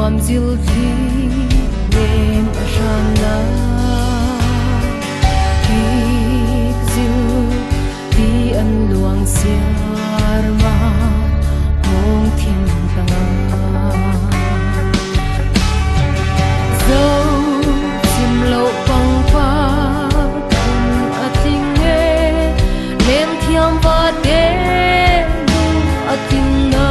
Nuam zilthli nem a hran lai. Kik zil ti an luang siarmar hmawng thing tangah. Zo chim lo pangpar phun a tling e, leng thiam vate duh a tling na.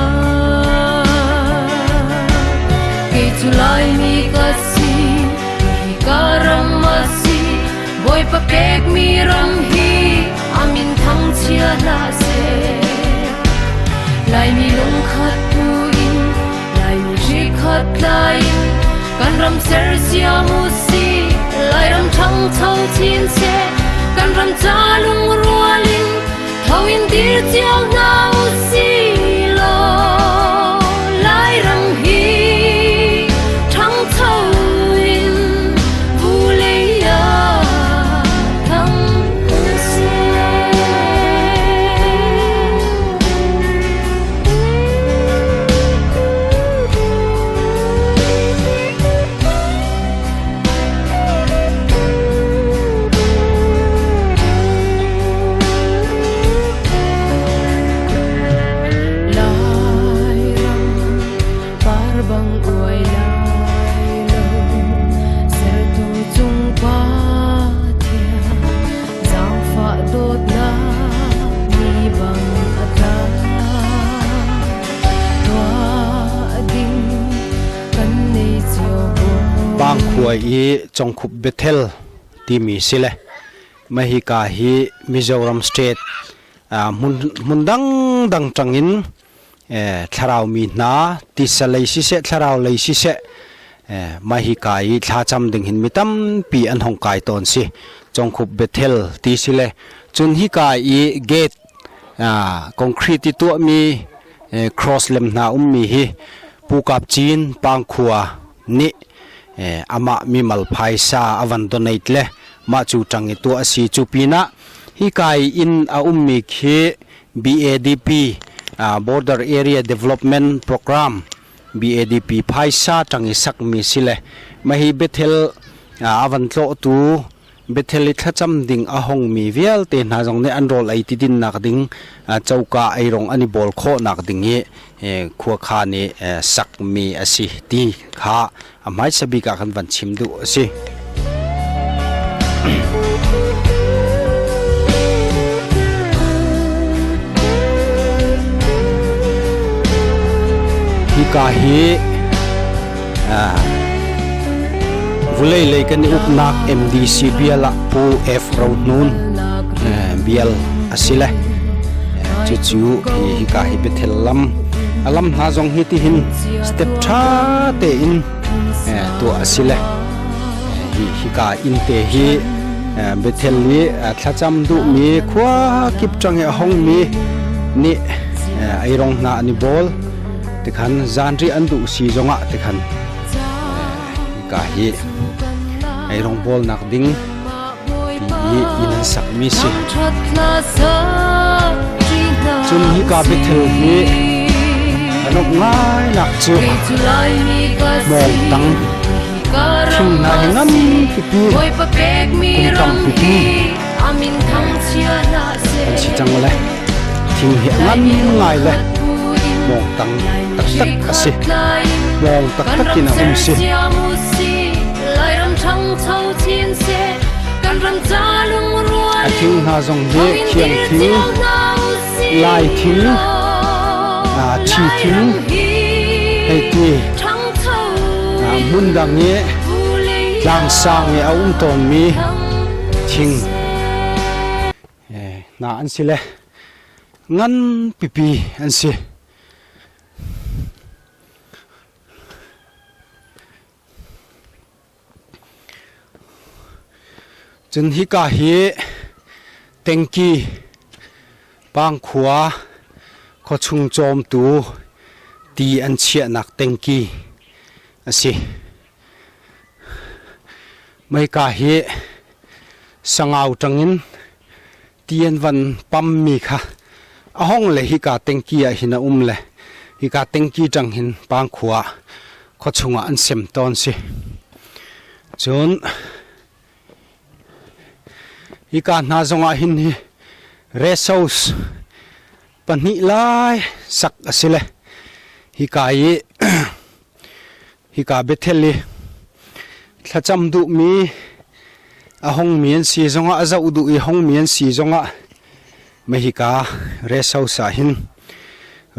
Kei cu Laimi ka si, hi ka ram a si, Bawipa pekmi ram hi a min thangchia hlah seh. Laimi lungkhat bu in, Laimi hrikhat tlai in, kan ram sersiam u si, Lairam ṭhangcho chin seh, kan ram ca lungrual in, tho in dir cio hna u si law, Lairam hi ṭhangcho in vulei ah thang seh. Lairam par bang uai lai lo sertu cung pa thiang zaangfah dawtnak ni bang a tla tuah ding kan nei cio Pangkhua i Congkhup Bethel timi si le mahika hi Mizoram state hmun dangdang tangin thlarau mi hna tisa lei siseh thlarau lei siseh mahika i thlacam ding hin mi tampi an hong kai tawn si Congkhup Bethel ti si le cun hika i gate concrete i tuahmi cross lem hna ummi hi Pu Kap Cin Pangkhua nih amah mimal phaisa a van donate le mah cu ṭang i tuah a si. Cu pinah hika i inn a ummi khi BADP Border Area Development Program BADP phaisa ṭang i sakmi si le mahhi Bethel a van tlawhtu Bethel i thlacam ding a hongmi vialte hna zong nih an rawl ei ti dinnak ding coka eirong an i bawl khawhnak ding i khuakhan i sakmi a si ti kha a hmaisa bik ah kan van chim duh a si. Hika hi Vulei lei kan i uknak MDC bial ah Pu F. Rohnun bial a si le cucu hika hi Bethel lam a lam hna zong hi tihin step tha tein tuah a si le hi hika inn te hi Bethel i thlacam duhmi khua kip ṭang i a hongmi nih eirong hna an i bawl tikhan zanriah an duh si zongah tikhan hika hi ei rawngbawlnak ding ti i inn an sakmi si. Cun hika Bethel hi an uk ngai nak cu mawng tang thing hna hi ngan pipi kum tam pipi an si cang le thing hi a ngan ngai le mawng tang taktak a si mawng taktak in a um si a thing hna zong hi khiang thing lai thing thi thing hei ti hmun dang i tlangsang i a um tawnmi thing hna an si le ngan pipi an si. Cun hika hi tengki pangkhua khuachung cawmtu ti an chiahnak tengki a si. Meika hi sangau ṭangin ti an van pammi kha a hong le hika tengki ah hin a um le hika tengki ṭang hin pangkhua. Khuachung ah an sem tawn si. Cun hika hna zongah hin hi resos pahnih lai sak a si le hika i hika Bethel i thlacam duhmi a hongmi an si zongah a zoh duh i hongmi an si zongah mahika resos ah hin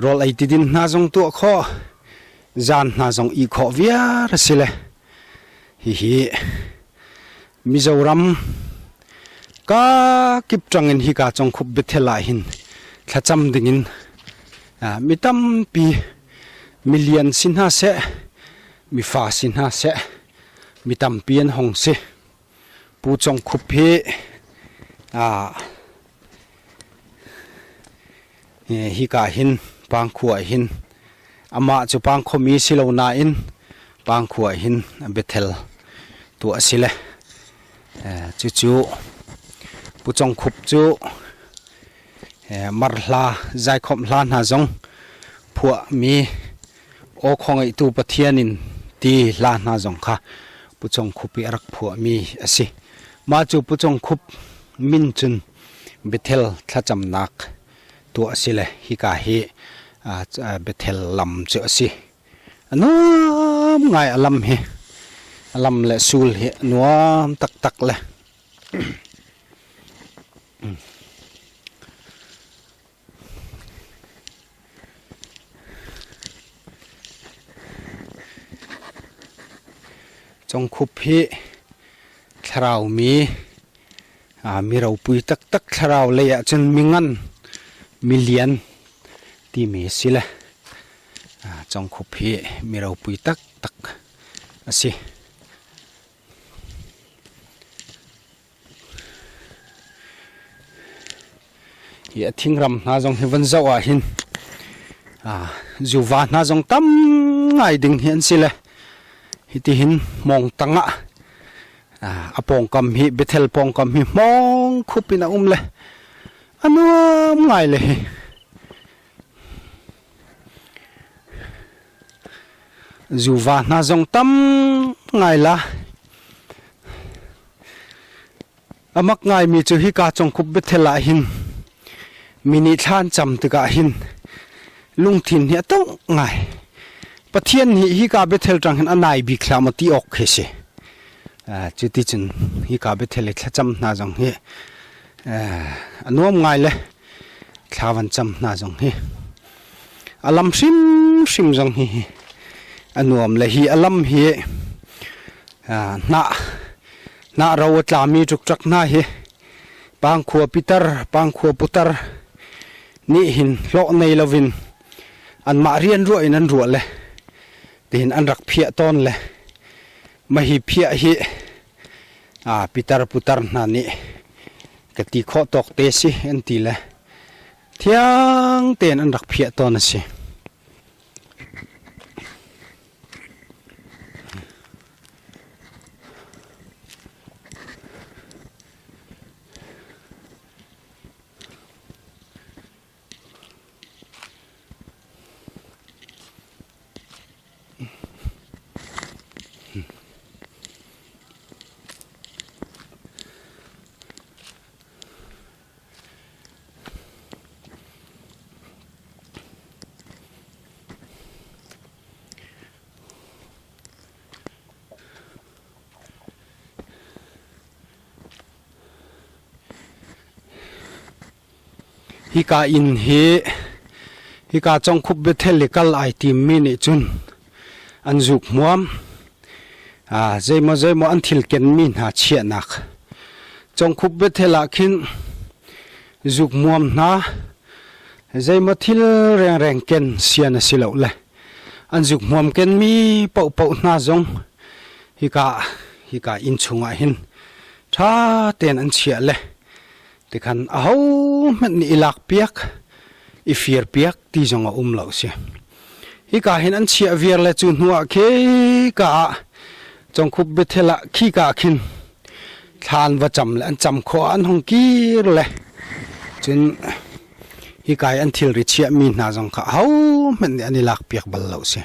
rawl ei tidin hna zong tuah khawh zan hna zong i khawh viar a si le hihi Mizoram ka kip ṭangin hika Congkhup Bethel ah hin thlacam dingin mi tampi milian si hna seh mifa si hna seh mi tampi an hong si. Pu Congkhup hi Hika hin Pangkhua ah hin amah cu Pangkhuami si lo nain Pangkhua ah hin Bethel tuah a si le cucu Pu Cong Khup cu Mar hla zaikhawmh hla hna zong phuahmi aw khawngaihtu Pathian in ti hla hna zong kha Pu Cong Khup i a rak phuahmi a si. Mah cu Pu Cong Khup min cun Bethel thlacamnak tuah a si le hika hi Bethel lam cu a si. A nuam ngai a lam hi. A lam le sul hi a nuam taktak le. Congkhup hi thlarau mi Mi ropui taktak thlarau lei ahcun mingan, milian timi a si le Congkhup hi mi ropui taktak a si. Hi a thingram hna zong hi van zoh ahhin zuva hna zong tam ngai ding hi an si le hitihin hmawngtang ah a pawngkam hi Bethel pawngkam hi hmawng khup in a um le a nuam ngai le hi zuva hna zong tam ngai la amak ngai mi cu hika congkhup Bethel ah hin mini thlan cam tikah hin lungthin hi a tongh ngai Pathian hi hika Bethel tang hin a nai bik hlah maw ti awk khi si cu ti cun hika Bethel i thlacam hna zong hi a nuam ngai le thla van cam hna zong hi a lam hrimhrim zong hi a nuam le hi a lam hi hnah hnah ro a tlami ṭukṭak hna hi pangkhua pitar pangkhua putar nih hin hlawh nei loin anmah rian ruah in an ruah le tihin an rak phiah tawn le mahi phiah hi pitar putar hna nih ka ti khawh tawk te si an ti le thiang tein an rak phiah tawn a si. Hika inn hi hika Congkhup Bethel i kal ai timmi nih cun an zuk hmuam. Zeimaw zeimaw an thil kenmi hna chiahnak. Congkhup Bethel ah khin zuk hmuam hna zeimaw thil rengreng ken sian a si lo le an zuk hmuam kenmi paohpaoh hna zong hika hika inn chungah hin ṭha tein an chiah le Tikhan ahohmanh nih i lakpiak, i firpiak ti zong a um lo si. Hika hin an chiah viar le cu hnu ah khika ah Congkhup Bethel ah khika ah khin thlan va cam le an cam khawh ah an hung kir le cun hika i an thilri chiahmi hna zong kha ahohmanh nih an i lakpiak bal lo si.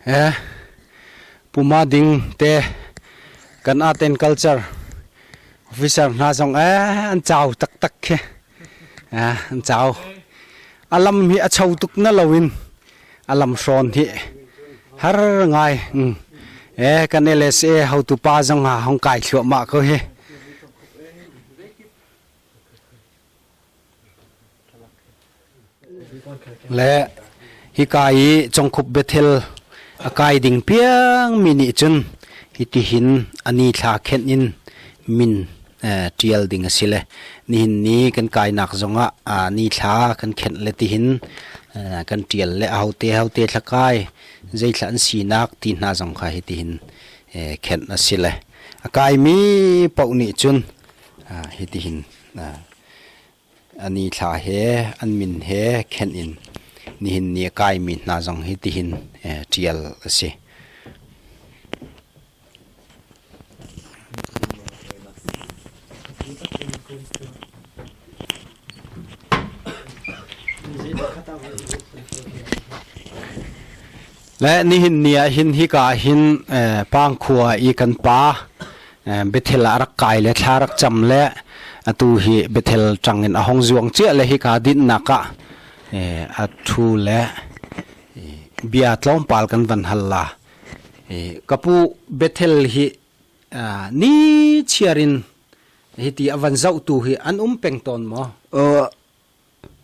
He Puma ding te kan art and culture officer hna zong an chau taktak khi an chau. A lam hi a cho tuk na loin a lam hrawn hi har ngai. Kan LSA hotu pa zong ha hong kai thluahmah ko hi. Le hika i Congkhup Bethel a kai ding piangmi nih cun hitihin a ni thla khenh in min ṭial ding a si le nihin ni kan kainak zongah ni thla kan khenh le tihin kan ṭial le ahote ahote thla kai zeithla an sinak ti hna zong kha hitihin khenh a si le a kaimi paoh nih cun hitihin a ni thla he an min he khenh in nihin ni a kaimi hna zong hi tihin ṭial a si. Le nihin ni ah hin hika ah hin Pangkhua i kan pa Bethel ah rak kai le thla rak cam le atu hi Bethel ṭang in a hong zuang cia le hika dinhnak ah a ṭhu le bia tlawmpal kan van hal la. Ka pu Bethel hi ni chiar in hiti a van zohtu hi an um peng tawn maw?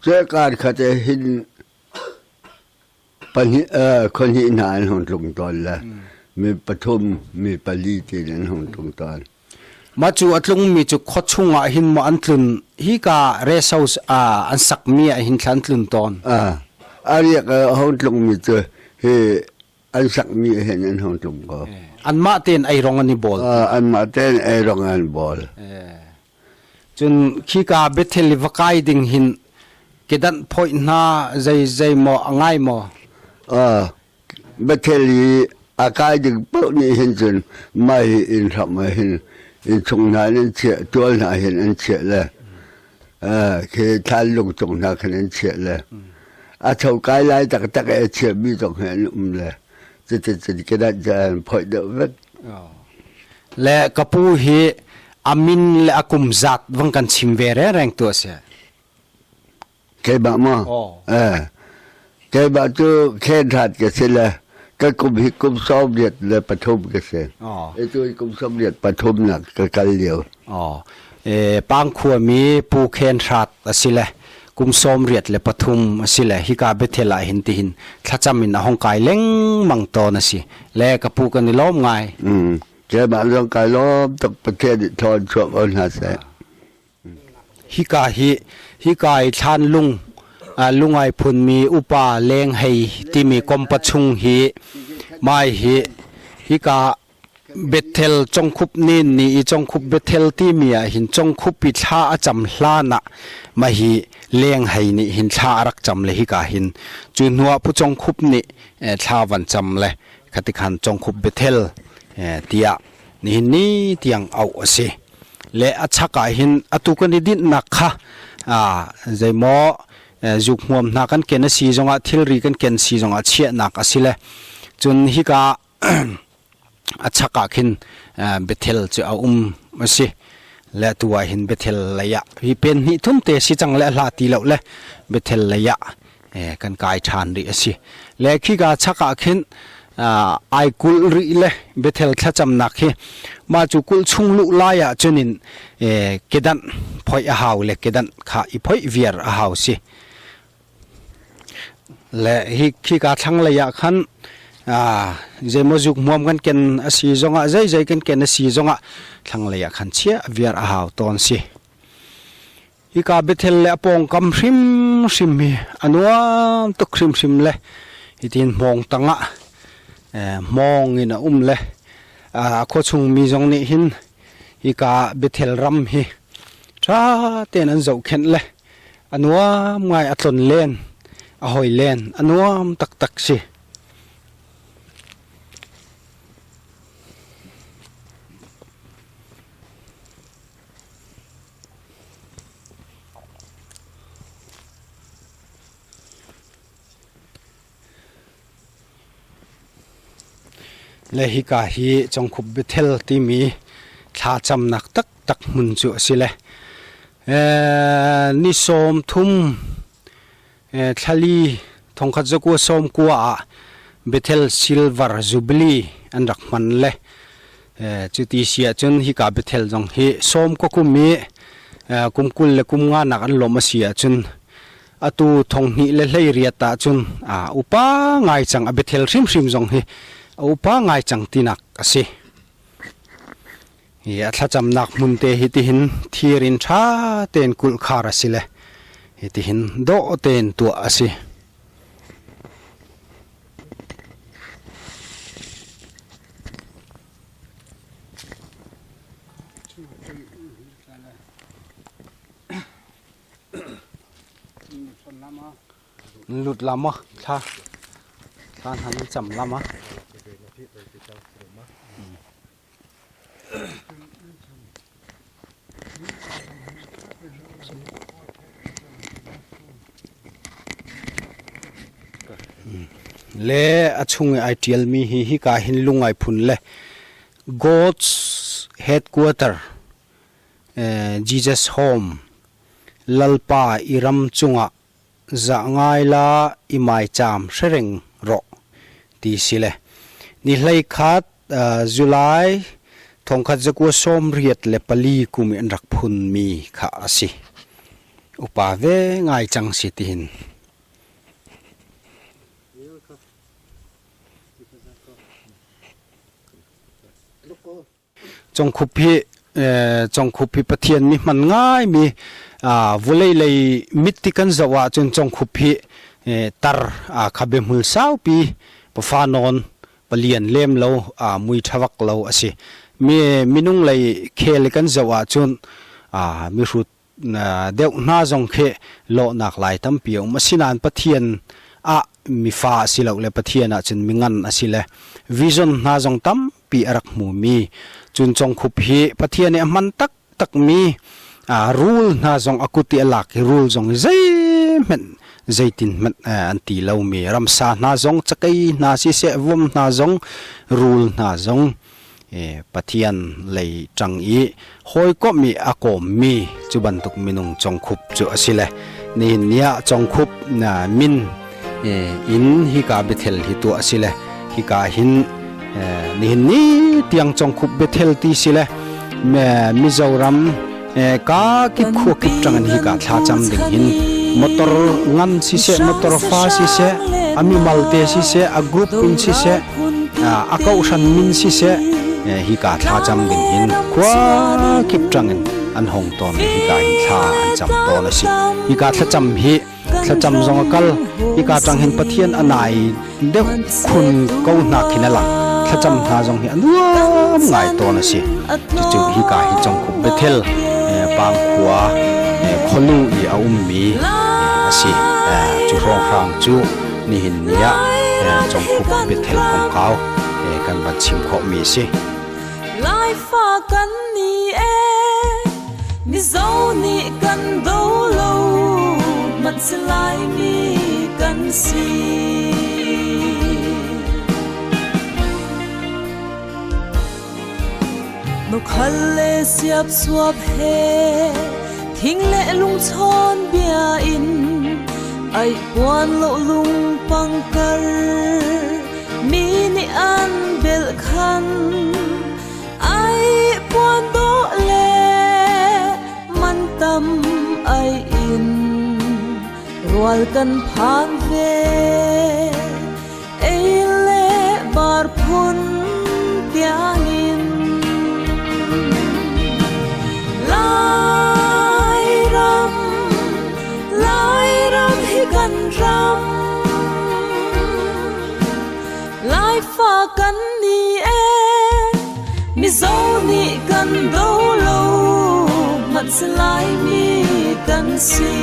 Cekar khat hin pahnih khuahnih hna an hung tlung tawn le mi pathum mi pali tiin an hung tlung tawn. Mah cu a tlungmi cu khua chungah hin maw an tlun hika rest house an sakmi ah hin thla an tlun tawn. A riak a hung tlungmi cu hi an sakmi hin an hung tlung ko. Anmah tein ei rong an i bawl. Anmah tein ei rong an bawl. Cun khika Bethel i va kai ding hin kedanh phoih hna zei zei maw a ngai maw? Bethel i a kai ding paoh nih hin cun mah hi inn hram ah hin innchung hna in an chiah tual hna hin an chiah le khi thlan lung cung hna khin an chiah le a tho kai lai taktak i a chiahmi zong hi an um le cuticun kedanh cu an phoih deuh vek. Le ka pu hi a min le a kum zat vang kan chim ve reng tu a si. Keimah maw? Eh. Keimah cu khen hrat ka si le ka kum hi kum 73 ka si. Atu kum 73 nak ka kal lio. Eh, Pangkhua mi Pu Khen Hrat a si le kum 73 a si le hika Bethel ah hin tihin thlacam in a hong kai lengmang tawn a si. Le ka pu kan i lawm ngai. Keimah zong kai lawm tuk Pathian nih thawn chuak ko hna seh. Hika hi hika i thlan lung lungai phunmi upa leng hei timi kompa chung hi mai hi hika Bethel Congkhup nin ni i Congkhup Bethel timi ah hin Congkhup i thla a cam hlan ah mahi leng hei nih hin thla a rak cam le hika hin cu hnuah Pu Congkhup nih thla van cam le khatikhan Congkhup Bethel tiah nihin ni tiang auh a si. Le a chak ah hin atu kan i dinhnak kha zeimaw zuk hmuam hna kan ken a si zongah thilri kan ken si zongah chiahnak a si le cun hika a chak ah khin Bethel cu a um a si le atu ah hin Bethel lei ah hi pen hnih thum te si cang le a hla ti lo le Bethel lei ah kan kai ṭhan rih a si le khika chak ah khin ai kulh rih le Bethel thlacamnak hi mah cu kulh chung luh lai ah cunin kedanh phoih a hau le kedanh kha i phoih viar a hau si Le hi khika thlanglei ah khan zeimaw zuk hmuam kan ken a si zongah zeizei kan ken a si zongah thlanglei ah khan chiah viar a hau tawn si. Hika Bethel le a pawngkam hrimhrim hi a nuam tuk hrimhrim le hitin hmawng tangah hmawng in a um le a khuachung mi zong nih hin hika Bethel ram hi ṭha tein an zohkhenh le A nuam ngai, a tlon len, a hoi len, a nuam taktak si. Le hika hi Congkhup Bethel timi thlacamnak taktak hmun cu a si le ni 30 thlali thongkhat zakua sawm kua ah Bethel Silver Jubilee an rak hman le cuti si ahcun hika Bethel zong hi sawm ka kum i kum 20 le kum nga nak an lawm a si ahcun atu 2018 ahcun upa ngai cang a Bethel hrimhrim zong hi a upa ngai cang tinak a si. Hi a thlacamnak hmun te hi tihin thir in ṭha tein kulh khar a si le hi tihin dawh tein tuah a si. Lut la maw thla thla hna nan cam la maw? Le a chung i ai ṭialmi hi hika hin lung ai phun le God's headquarter Jesus Home Lalpa i ram cungah zah ngai la i maicaam hrereng rawh ti si le ni 11 July 1984 kum i an rak phunmi kha a si. Upa ve ngai cang si tihin. Congkhup hi Congkhup hi Pathian mi hman ngaimi vawlei lei mit ti kan zoh ahcun Congkhup hi tar khabe hmul saupi pafa nawn palian lem lo mui ṭha vak lo a si. Mi minung lei khel kan zoh ahcun mihrut deuh hna zong khi lawhnak lai tampi a um. Asinain Pathian ah mifa a si lo le Pathian ah cun mingan a si le vision hna zong tampi a rak hmumi cun congkhup hi Pathian nih a hman taktakmi rul hna zong a kut i a lak i rul zong hi zeihmanh zeitin hmanh an ti lomi ramsa hna zong cakei hna siseh vom hna zong rul hna zong Pathian lei ṭang i hawikomh i a kawmmi cu bantuk minung congkhup cu a si le nihin ni ah congkhup min in hika Bethel hi tuah a si le hika hin nihin ni tiang congkhup Bethel ti si le Mizoram ka kip khua kip ṭang in hika thlacam ding hin motor ngan siseh motor fa siseh a mimal te siseh a group in siseh a kohhran min siseh hika thlacam ding hin khua kip ṭang in an hong tawn i hika hin thla an cam tawn a si. Hika thlacam hi thlacam zong a kal hika ṭang hin Pathian a nai deuh khun ko hna khin a lang. Thlacam hna zong hi a nuam ngai tawn a si. Cucu hika hi Congkhup Bethel Pangkhua khualu i a ummi a si. Cu hrawnghrang cu nihin ni ah Congkhup Bethel kongkau kan van chim khawhmi a si. Laifa kan ni e Mizo nih kan do lo hmanh Laimi kan si. Nokhal le siap suap he thing le lungchawn bia in ai puan lo lung pangkar mi nih an bel khan ai puan dawh le man tam ai in rual kan phan ve ei le bar phun tiangin Lairam Lairam hi kan ram Laifa kan ni e Mizo nih kan do lo hmanh Laimi kan si.